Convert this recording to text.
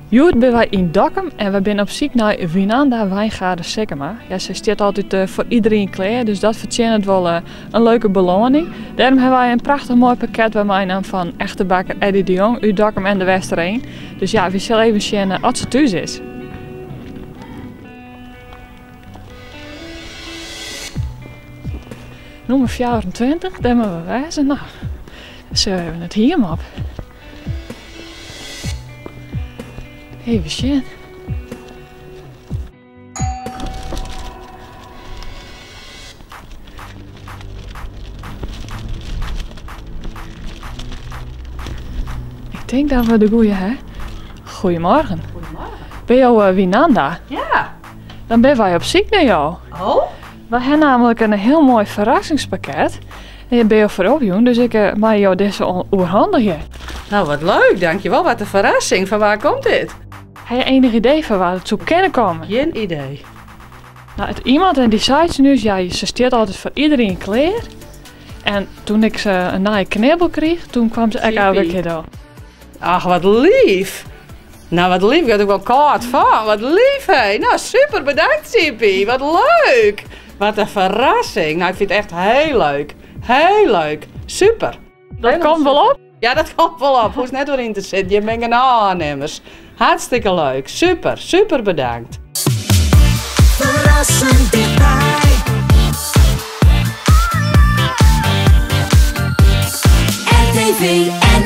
Hjoed binne wy yn Dokkum en wy binne op syk nei Winanda Wijngaarde Sikkema. Ja, sy stiet altyd eh, foar iderien klear, dus dat fertsjinnet wol eh, in leuke beloaning. Dêrom hawwe wy in prachtich moai pakket by meinaam fan echte bakker Eddy de Jong út Dokkum en de Westereen. Dus ja, wy sille even sjen eh, oft se thús is. Nûmer 24, dêr moatte we wêze. Nou, dan sille we even it hiem op. Even sjen. Ik tink dat we de goeie ha. Goedemorgen. Goedemorgen. Binne jo eh, Winanda? Ja. Dan binne wy op syk nei jo. Oh? Wy ha namelijk in hiel moai ferrassingspakket. En dêr binne jo foar opjûn, dus ik eh, mei jo dizze oerhandigje. Nou, wat leuk, dankjewel. Wat in ferrassing. Fan wa komt dit? Ha je enig idee fan wêr't it soe kinne komme? Gjin idee. Nou, it iemand en dy sei tsjin ús, ja, se stiet altyd foar iderien klear. En toen ik se in nije knibbel krieg, toen kwam se ek elke kear del. Ach, wat lief. Nou, wat lief. Ik wurd der wol kâld fan. Wat lief, hé. Nou, super bedankt, Siepie. Wat leuk. Wat in ferrassing. Nou, ik fyn it echt hiel leuk. Hiel leuk. Super. Dat komt wol op? Ja, dat komt wol op. Hoechst net oer yn te sitten. Hjir binne genôch ôfnimmers. Hartstikke leuk. Super, super bedankt. Ferrassend tichtby. RTV NL.